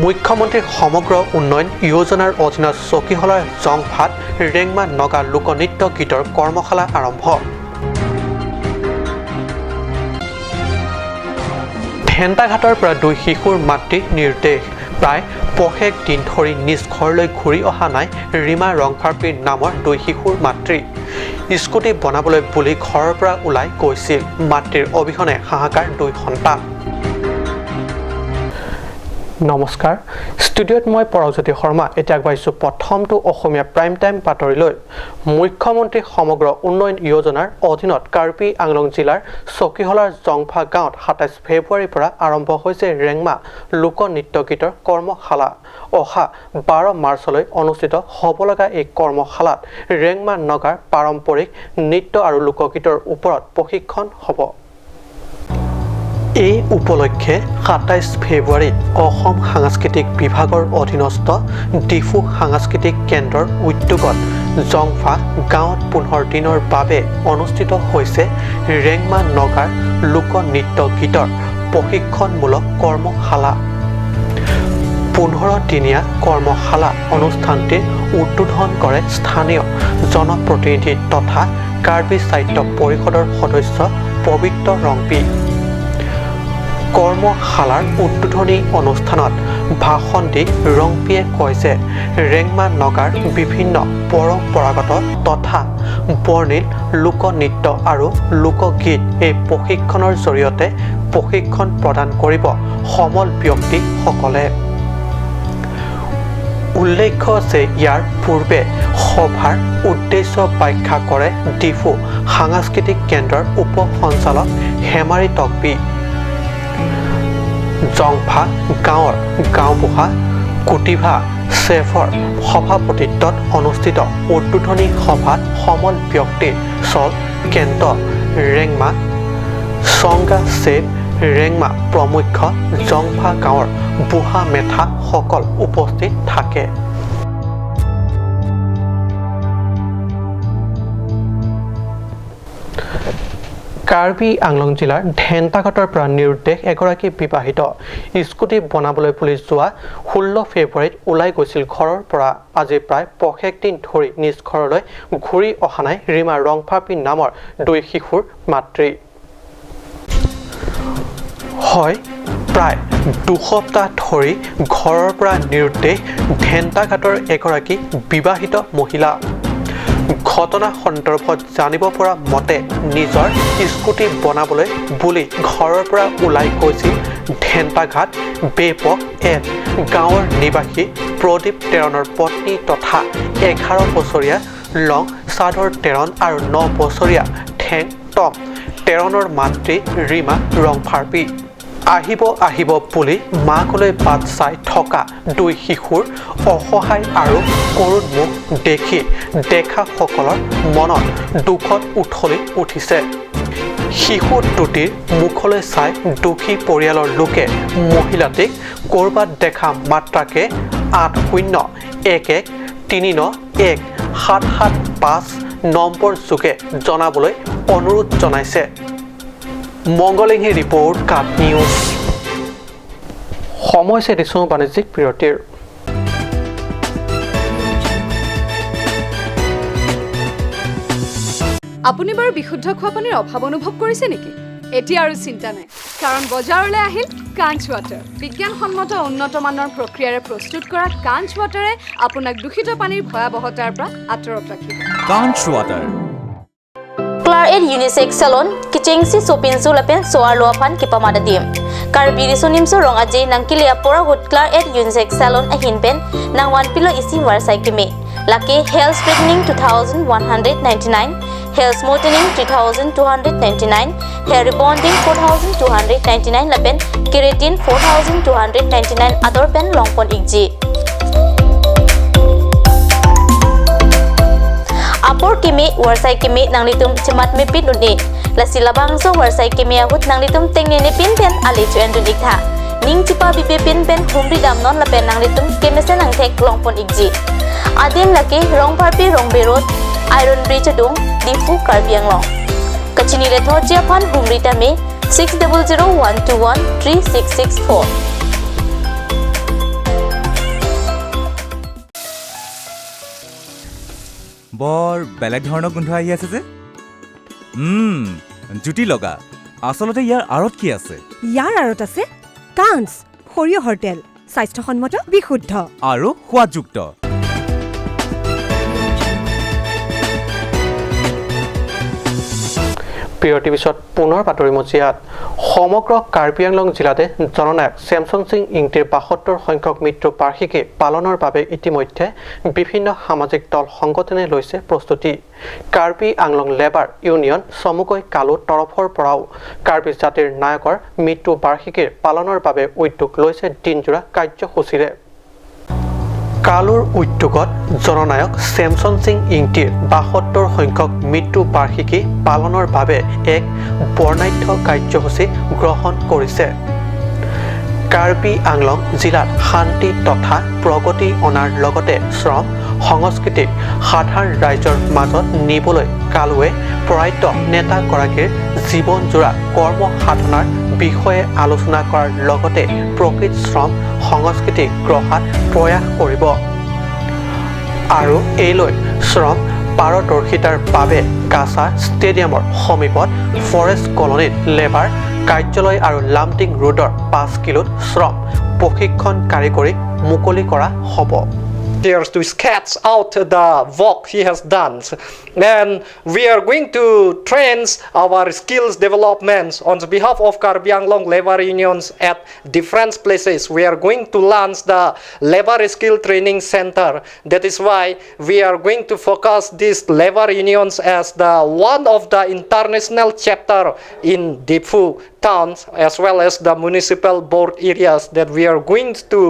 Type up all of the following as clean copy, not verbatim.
মুখ্যমন্ত্ৰীৰ সমগ্ৰ উন্নয়ন যোজনাৰ অধীনত চকীহলাৰ জংফাত ৰেংমা নগা লোকনৃত্য গীতৰ কৰ্মশালা আৰম্ভ। ধেন্টাঘাটৰ পৰা দুই শিশুৰ মাতৃ নিৰুদ্দেশ। প্ৰায় পষেক দিন ধৰি নিজ ঘৰলৈ ঘূৰি অহা নাই ৰীমা ৰংফাৰপিৰ নামৰ দুই শিশুৰ মাতৃ। স্কুটি বনাবলৈ বুলি ঘৰৰ পৰা ওলাই গৈছিল। মাতৃৰ অবিহনে হাহাকাৰ দুই সন্তান। নমস্কাৰ, ষ্টুডিঅ'ত মই পৰমজ্যোতি শৰ্মা। এতিয়া আগবাঢ়িছোঁ প্ৰথমটো অসমীয়া প্ৰাইম টাইম বাতৰিলৈ। মুখ্যমন্ত্ৰী সমগ্ৰ উন্নয়ন যোজনাৰ অধীনত কাৰ্বি আংলং জিলাৰ চকীহলাৰ জংফা গাঁৱত 27 ফেব্ৰুৱাৰীৰ পৰা আৰম্ভ হৈছে ৰেংমা লোকনৃত্য গীতৰ কৰ্মশালা। অহা 12 মাৰ্চলৈ অনুষ্ঠিত হ'ব লগা এই কৰ্মশালাত ৰেংমা নগাৰ পাৰম্পৰিক নৃত্য আৰু লোকগীতৰ ওপৰত প্ৰশিক্ষণ হ'ব। এই উপলক্ষে 27 ফেব্ৰুৱাৰীত অসম সাংস্কৃতিক বিভাগৰ অধীনস্থ ডিফু সাংস্কৃতিক কেন্দ্ৰৰ উদ্যোগত জংফা গাঁৱত 15 দিনৰ বাবে অনুষ্ঠিত হৈছে ৰেংমা নগাৰ লোকনৃত্য গীতৰ প্ৰশিক্ষণমূলক কৰ্মশালা। 15 দিনীয়া কৰ্মশালা অনুষ্ঠানটিৰ উদ্বোধন কৰে স্থানীয় জনপ্ৰতিনিধি তথা কাৰ্বি সাহিত্য পৰিষদৰ সদস্য পবিত্ৰ ৰংপি। কৰ্মশালাৰ উদ্বোধনী অনুষ্ঠানত ভাষণ দি ৰংপিয়ে কয় যে ৰেংমা নগাৰ বিভিন্ন পৰম্পৰাগত তথা বৰ্ণিল লোকনৃত্য আৰু লোকগীত এই প্ৰশিক্ষণৰ জৰিয়তে প্ৰশিক্ষণ প্ৰদান কৰিব সমল ব্যক্তিসকলে। উল্লেখ্য যে ইয়াৰ পূৰ্বে সভাৰ উদ্দেশ্য ব্যাখ্যা কৰে ডিফু সাংস্কৃতিক কেন্দ্ৰৰ উপ সঞ্চালক হেমাৰী টকবি। জংফা গাঁৱৰ গাঁওবুঢ়া কুটিভা চেফৰ সভাপতিত্বত অনুষ্ঠিত উদ্বোধনী সভাত সমল ব্যক্তি চল কেন্ট ৰেংমা, চংগা চেফ ৰেংমা প্ৰমুখ্য জংফা গাঁৱৰ বুঢ়া মেথাসকল উপস্থিত থাকে। কাৰ্বি আংলং জিলাৰ ধেন্টাঘাটৰ পৰা নিৰুদ্দেশ এগৰাকী বিবাহিত। স্কুটি বনাবলৈ বুলি যোৱা 16 ফেব্ৰুৱাৰীত ওলাই গৈছিল ঘৰৰ পৰা। আজি প্ৰায় পষেক দিন ধৰি নিজ ঘৰলৈ ঘূৰি অহা নাই ৰীমা ৰংফাপি নামৰ দুই শিশুৰ মাতৃ। হয়, প্ৰায় দুসপ্তাহ ধৰি ঘৰৰ পৰা নিৰুদ্দেশ ধেন্টাঘাটৰ এগৰাকী বিবাহিত মহিলা। ঘটনা সন্দৰ্ভত জানিব পৰা মতে নিজৰ স্কুটি বনাবলৈ বুলি ঘৰৰ পৰা ওলাই গৈছিল ধেন্টাঘাট বেপক এন গাঁৱৰ নিবাসী প্ৰদীপ টেৰণৰ পত্নী তথা 11 বছৰীয়া লং চাদৰ টেৰণ আৰু 9 বছৰীয়া ঠেং টম টেৰণৰ মাতৃ ৰীমা ৰংফাৰপি। আহিব আহিব বুলি মাকলৈ বাট চাই থকা দুই শিশুৰ অসহায় আৰু কৰুণ মুখ দেখি দেখাসকলৰ মনত দুখত উথলি উঠিছে। শিশু দুটিৰ মুখলৈ চাই দুখী পৰিয়ালৰ লোকে মহিলাটিক ক'ৰবাত দেখা মাত্ৰাকে 80 11 3 9 1 7 7 5 নম্বৰ যোগে জনাবলৈ অনুৰোধ জনাইছে। মংগলিংহী ৰিপৰ্ট, কাট নিউজ। সময় দিছোঁ বাণিজ্যিক বিৰতিৰ। আপুনি বাৰু বিশুদ্ধ খোৱা পানীৰ অভাৱ অনুভৱ কৰিছে নেকি? এতিয়া আৰু চিন্তা নাই, কাৰণ বজাৰলৈ আহিল কাঞ্চ ৱাটাৰ। বিজ্ঞানসন্মত উন্নত মানৰ প্ৰক্ৰিয়াৰে প্ৰস্তুত কৰা কাঞ্চ ৱাটাৰে আপোনাক দূষিত পানীৰ ভয়াৱহতাৰ পৰা আঁতৰত ৰাখিব। কাঞ্চ water. Klar el unisex salon kichengsi sopinsu lapen soar loapan kipamadadim karbiri sonimso rong aje nangkilia pora hut klar el unisex salon ahin pen nangwan pilo isi warsai kimi laki hair straightening 2199, hair smoothening 3299, hair rebonding 4299 lapen keratin 4299 ador pen longpon ikji. Apor kimi warsai kimi nanglitum cemat mepin unni lasi labang so warsai kimi ahut nanglitum tengne ne pin pen ali chuen dun ikha ning chipa bibe pin pen humri dam non lapen nanglitum kemesen ang thek longpon ikji adim laki rong parpi rong berot iron bridge dung Diphu Karbi Anglong kachini le thochia phan humri tame 6001213664. বৰ বেলেগ ধৰণৰ গোন্ধ আহি আছে যে। জুতি লগা। আচলতে ইয়াৰ আঁৰত কি আছে? ইয়াৰ আঁৰত আছে কাঞ্চ সৰিয়হৰ তেল, স্বাস্থ্যসন্মত, বিশুদ্ধ আৰু সোৱাদযুক্ত। বিৰতিৰ পিছত পুনৰ বাতৰি মজিয়াত। সমগ্ৰ কাৰ্বি আংলং জিলাতে জননায়ক চেমচন সিং ইংতিৰ 72 সংখ্যক মৃত্যু বাৰ্ষিকী পালনৰ বাবে ইতিমধ্যে বিভিন্ন সামাজিক দল সংগঠনে লৈছে প্ৰস্তুতি। কাৰ্বি আংলং লেবাৰ ইউনিয়ন চমুকৈ কালু তৰফৰ পৰাও কাৰ্বি জাতিৰ নায়কৰ মৃত্যু বাৰ্ষিকীৰ পালনৰ বাবে উদ্যোগ লৈছে দিনজোৰা কাৰ্যসূচীৰে। কালুৰ উদ্যোগত জননায়ক চেমচন সিং ইংতিৰ 72 সংখ্যক মৃত্যু বাৰ্ষিকী পালনৰ বাবে এক বৰ্ণাঢ্য কাৰ্যসূচী গ্ৰহণ কৰিছে। কাৰ্বি আংলং জিলাত শান্তি তথা প্ৰগতি অনাৰ লগতে শ্ৰম সংস্কৃতিক সাধাৰণ ৰাইজৰ মাজত নিবলৈ কালুৱে প্ৰয়াত নেতাগৰাকীৰ জীৱনজোৰা কৰ্ম সাধনাৰ বিষয়ে আলোচনা কৰাৰ লগতে প্ৰকৃত শ্ৰম সংস্কৃতি গঢ়াত প্ৰয়াস কৰিব আৰু এইলৈ শ্ৰম পাৰদৰ্শিতাৰ বাবে কাছা ষ্টেডিয়ামৰ সমীপত ফৰেষ্ট কলনীত লেবাৰ কাৰ্যালয় আৰু লামটিং ৰোডৰ 5 কিলোত শ্ৰম প্ৰশিক্ষণ কাৰিকৰী মুকলি কৰা হ'ব। Here to sketch out the work he has done, and we are going to train our skills developments on behalf of Karbi Anglong labor unions at different places. We are going to launch the labor skill training center. That is why we are going to focus these labor unions as the one of the international chapter in Diphu towns as well as the municipal board areas, that we are going to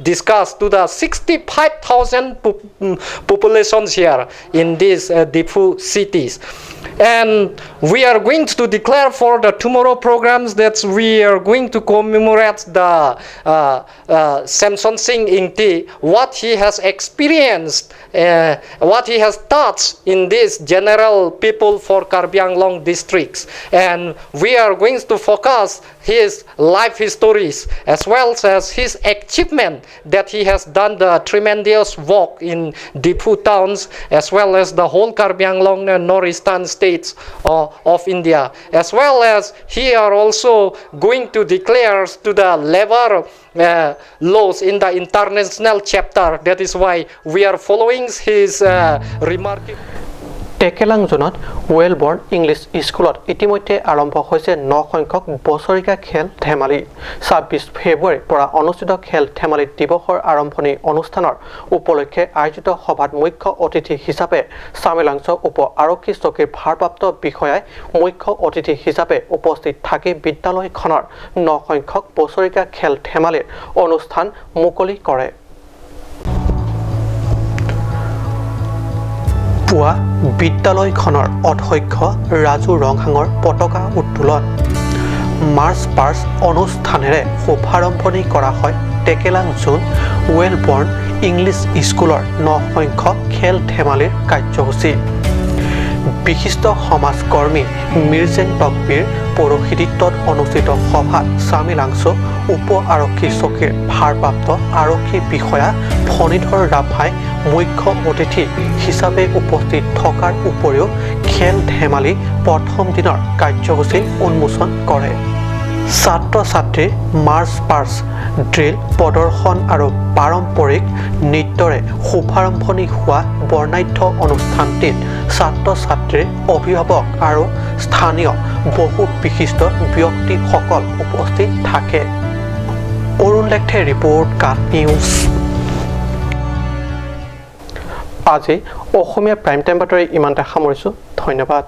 discuss to the 65,000 populations here in these Diphu cities. And we are going to declare for the tomorrow programs that we are going to commemorate the Samson Singh Ingti, what he has experienced, what he has touched in this general people for Karbi Anglong districts. And we are going to focus his life histories as well as his achievement, that he has done the tremendous work in Diphu towns as well as the whole Karbi Anglong and northeastern states of India, as well as he are also going to declare to the labor laws in the international chapter. That is why we are following his remarkable. Tekelang জোনত ৱেলবৰ্ণ English স্কুলত ইতিমধ্যে আৰম্ভ হৈছে ন সংখ্যক বছৰেকীয়া খেল ধেমালি। 26 ফেব্ৰুৱাৰীৰ পৰা অনুষ্ঠিত খেল ধেমালি দিৱসৰ আৰম্ভণি অনুষ্ঠানৰ উপলক্ষে আয়োজিত সভাত মুখ্য অতিথি হিচাপে চামেলাংছ উপ আৰক্ষী চকীৰ ভাৰপ্ৰাপ্ত বিষয়াই মুখ্য অতিথি হিচাপে উপস্থিত থাকি বিদ্যালয়খনৰ ন সংখ্যক বছৰেকীয়া খেল ধেমালিৰ অনুষ্ঠান মুকলি কৰে। পুৱা বিদ্যালয়খনৰ অধ্যক্ষ ৰাজু ৰংহাঙৰ পতাকা উত্তোলন, মাৰ্চ পাৰ্চ অনুষ্ঠানেৰে শুভাৰম্ভণি কৰা হয় টেকেলাং জোন ৱেলবৰ্ণ ইংলিছ স্কুলৰ ন সংখ্যক খেল ধেমালিৰ কাৰ্যসূচী। বিশিষ্ট সমাজকৰ্মী মিৰ্জেন তকবীৰ পৌৰোহিত্যত অনুষ্ঠিত সভাত চামিলাংছ উপ আৰক্ষী চকীৰ ভাৰপ্ৰাপ্ত আৰক্ষী বিষয়া ফণীধৰ ৰাভাই মুখ্য অতিথি হিচাপে উপস্থিত থকাৰ উপৰিও খেল ধেমালি প্ৰথম দিনৰ কাৰ্যসূচী উন্মোচন কৰে। ছাত্ৰ ছাত্ৰীৰ মাৰ্চ পাৰ্চ, ড্ৰিল প্ৰদৰ্শন আৰু পাৰম্পৰিক নৃত্যৰে শুভাৰম্ভণি হোৱা বৰ্ণাঢ্য অনুষ্ঠানটিত ছাত্ৰ ছাত্ৰীৰ অভিভাৱক আৰু স্থানীয় বহু বিশিষ্ট ব্যক্তিসকল উপস্থিত থাকে। অৰুণ লেখথে ৰিপৰ্ট, কাট নিউজ। আজি অসমীয়া প্ৰাইম টাইম বাতৰি ইমানতে সামৰিছোঁ। ধন্যবাদ।